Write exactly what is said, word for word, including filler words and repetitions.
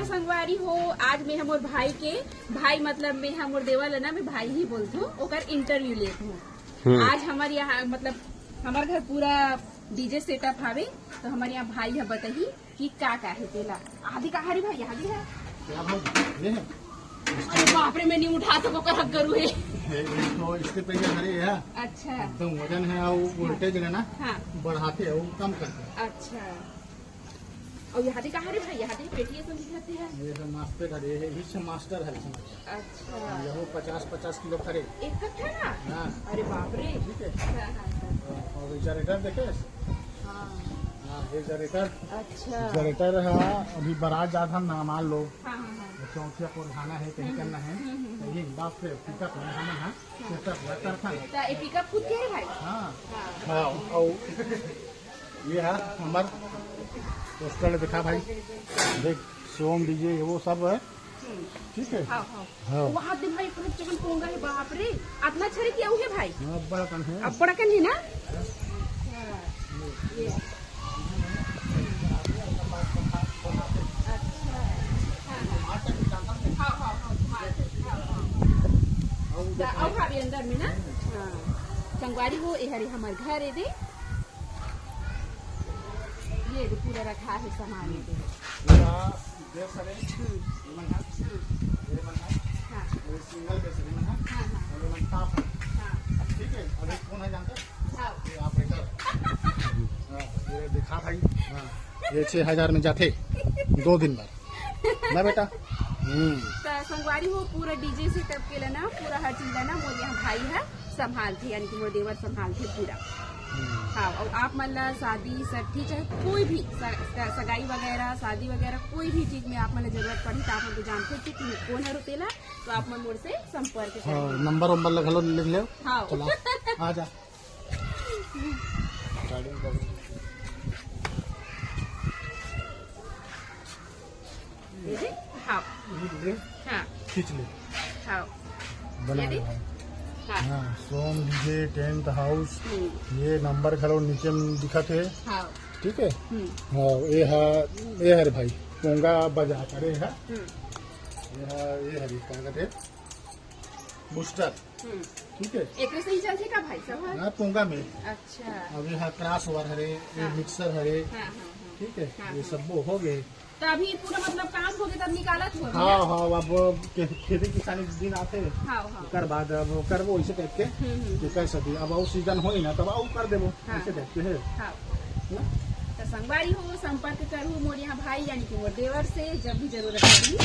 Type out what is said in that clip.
संगवारी हो, आज मैं हमर भाई के, भाई मतलब मैं हमर देवर ल ना मैं भाई ही बोलथूं, ओकर इंटरव्यू लेत हूँ। हम्म। आज हमर यहाँ मतलब हमर घर पूरा डीजे सेटअप हावे, तो हमर यहाँ भाई ह बताही कि का का है तेला। आदि कहाँ रे भाई? आदि है। क्या भाई? ये है। अरे बाप रे, मैं नहीं उठा सको, कहक गरु है। ये, ये तो इसके पहले हरे है। अच्छा। एकदम वजन है और वोल्टेज है ना, हाँ। बढ़ाते हैं, वो कम करते हैं। अच्छा। और यहाँ दे कहाँ रे भाई? यहाँ दे पेटी ऐसा दिखाते हैं। ये सब मास्टर है, ये भी से मास्टर है, समझ। अच्छा। ये वो पचास पचास किलो करे। एक कट्ठा ना? हाँ। अरे बाप रे। ठीक है। हाँ, हाँ, हाँ। और ये जनरेटर देखे? हाँ। हाँ, ये जनरेटर। अच्छा। जनरेटर है, अभी बारात जात हम ना, मान लो। हाँ, हाँ, हाँ। चौथिया को उठाना है, कहीं हम्म, करना है। हम्म, हम्म, तो ये बाप रे, पिकअप में हम, हाँ। हाँ। पिकअप में करता है। तो ये पिकअप खुद के है भाई? हाँ। हाँ। हाँ, और ये है हमार पोस्टर दिखा भाई, देख, सोम डीजे, ये वो सब है। हम्म। ठीक है। हाँ, हाँ। हाँ। वहाँ दे भाई, इतना चिकन पोंगा है, बाप रे, इतना अच्छा रे किया हुआ है भाई। हाँ, बड़ा कन है। अब बड़ा कन है ना? हाँ, ये। अच्छा। हाँ, हाँ। हाँ, हाँ, हाँ, हाँ, हाँ। हाँ, हाँ, भाभी अंदर में ना? हाँ। संगवारी हो, ये हरे हमर घर है दे। ये दे पूरा रखा है सामान ये दे। पूरा बेस है। हम्म। ये मन है। हम्म। ये मन है। हाँ। ये सिंगल बेस है, ये मन है। हाँ, हाँ। और ये मन टॉप है। हाँ। ठीक है, और ये कौन है जानते हैं? हाँ। ये ऑपरेटर। हाँ, ये दिखा भाई। हाँ। ये छह हजार में जाते दो दिन बाद। ना बेटा? हम्म। त संगवारी हो, पूरा डीजे सेटअप के लेना, पूरा हर चीज लेना, मोर यहाँ भाई है संभालथे, यानी कि मोर देवर संभालथे पूरा। हम्म। हाँ, और आप मन ला शादी, सट्ठी, चाहे कोई भी स-, स-, सगाई वगैरह, शादी वगैरह, कोई भी चीज में आप मन ला जरूरत पड़ही, तो आप मन तो जानथे कि कौन है रुतेला, तो आप मन मोर से संपर्क हाँ, करें। नंबर वंबर ला घलो लिख ले। हाँ। चला, आ जा। हाँ। ये ले, हाँ। खींच ले। हाँ। बना ये ले। ले भाई। हाँ। हाँ, सोम डीजे टेंट हाउस। हम्म। ये नंबर घलो नीचे में दिखत है। हाँ। ठीक है। हम्म। हाँ, ये हा, ये हरे भाई, पोंगा बजा करे है। हम्म। ये हा, ये हरे का कहते हैं, बूस्टर। हम्म। ठीक है। एकरे से ही चलथे का भाई सब, हाँ? हाँ, पोंगा में। अच्छा। अब ये हा क्रॉस ओवर हरे, ये हाँ। मिक्सर हरे। हाँ, हाँ, हाँ। ठीक है, हाँ, ये हाँ। सब वो हो गए। तो अभी पूरा मतलब काम हो गया, तब निकालत हो हाँ, ना? हाँ, अब के-, खेती किसानी के दिन आते हैं। हाँ, हाँ। ओकर बाद अब करबो इसे टाइप के, हम्म, हम्म। कि कर सकी। अब और सीजन होई ना, तब और कर देबो, हाँ। ऐसे टाइप के है। हाँ। ना? तो संगवारी हो, संपर्क करू मोर यहाँ भाई, यानी कि मोर देवर से, जब भी जरूरत पड़ी।